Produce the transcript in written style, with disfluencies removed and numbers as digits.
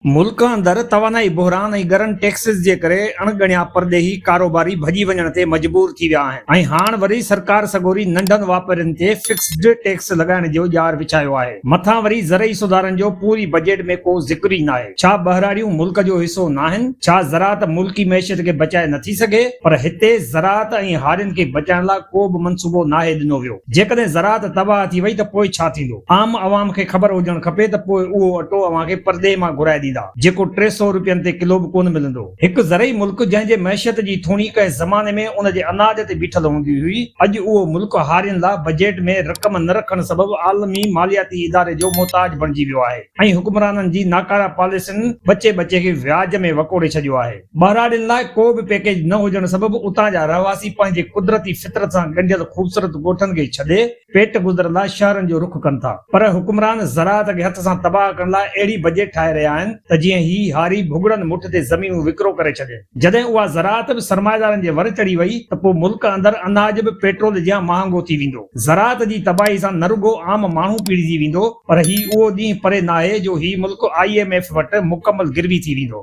ملڪ اندر توانائي بحران ۽ ڳرن ٽيڪسز جي ڪري اڻ ڳڻيا پرڏيهي ڪاروباري ڀڄي وڃڻ تي مجبور ٿي ويا آهن ۽ هاڻ وري سرڪار سڳوري ننڍن واپارين تي فڪسڊ ٽيڪس لڳائڻ جو ڄار وڇايو آهي. مٿان وري زرعي سڌارن جو پوري بجيٽ ۾ ڪو ذڪر ئي ناهي. ڇا ٻهراڙيون ملڪ جو حصو ناهن؟ ڇا زراعت ملڪي معيشت کي بچائي نٿي سگهي؟ پر هتي زراعت ۽ هارين کي بچائڻ لا ڪو به منصوبو ناهي ڏنو ويو. جيڪڏهن زراعت تباهه ٿي وئي ته پوء ڇا ٿيندو؟ عام عوام کي خبر هجڻ کپي ته پوء اهو اٽو اوهان کي پرڏيهه مان گهرائي ڏيندا، جيڪو 300 روپين تي ڪلو به ڪونه ملندو. هڪ زرعي ملڪ جنهن جي معيشت جي ٿوڻي ڪنهن زماني ۾ ان جي اناج تي بيٺل هوندي هئي، اڄ اهو ملڪ هارين لا بجيٽ ۾ رقم نه رکڻ سبب عالمي مالياتي اداري جو محتاج بڻجي ويو آهي ۽ حڪمرانن جي ناڪاره پاليسين ٻچي ٻچي کي وياج ۾ وڪوڙي ڇڏيو آهي. ٻهراڙين لاء ڪو به پيڪيج نه هجڻ سبب اتان جا رهواسي پنهنجي قدرتي فطرت سان ڳنڍيل خوبصورت ڳوٺن کي ڇڏي پيٽ گذر لاء شهرن جو رخ ڪن ٿا پر حڪمران زراعت کي هٿ سان تباهه ڪرڻ لاء اهڙي بجيٽ ٺاهي رهيا آهن ته جيئن هي هاري ڀڳڙن مٺ تي زمينون وڪرو ڪري ڇڏين. جڏهن اها زراعت به سرمائيدارن جي ور چڙهي وئي ته پوء ملڪ اندر اناج به پيٽرول جيان مهانگو ٿي ويندو. زراعت جي تباهي سان نه رڳو عام ماڻهو پيڙجي ويندو پر هي اهو ڏينهن پري ناهي جو هي ملڪ I M F وٽ مڪمل گروي ٿي ويندو.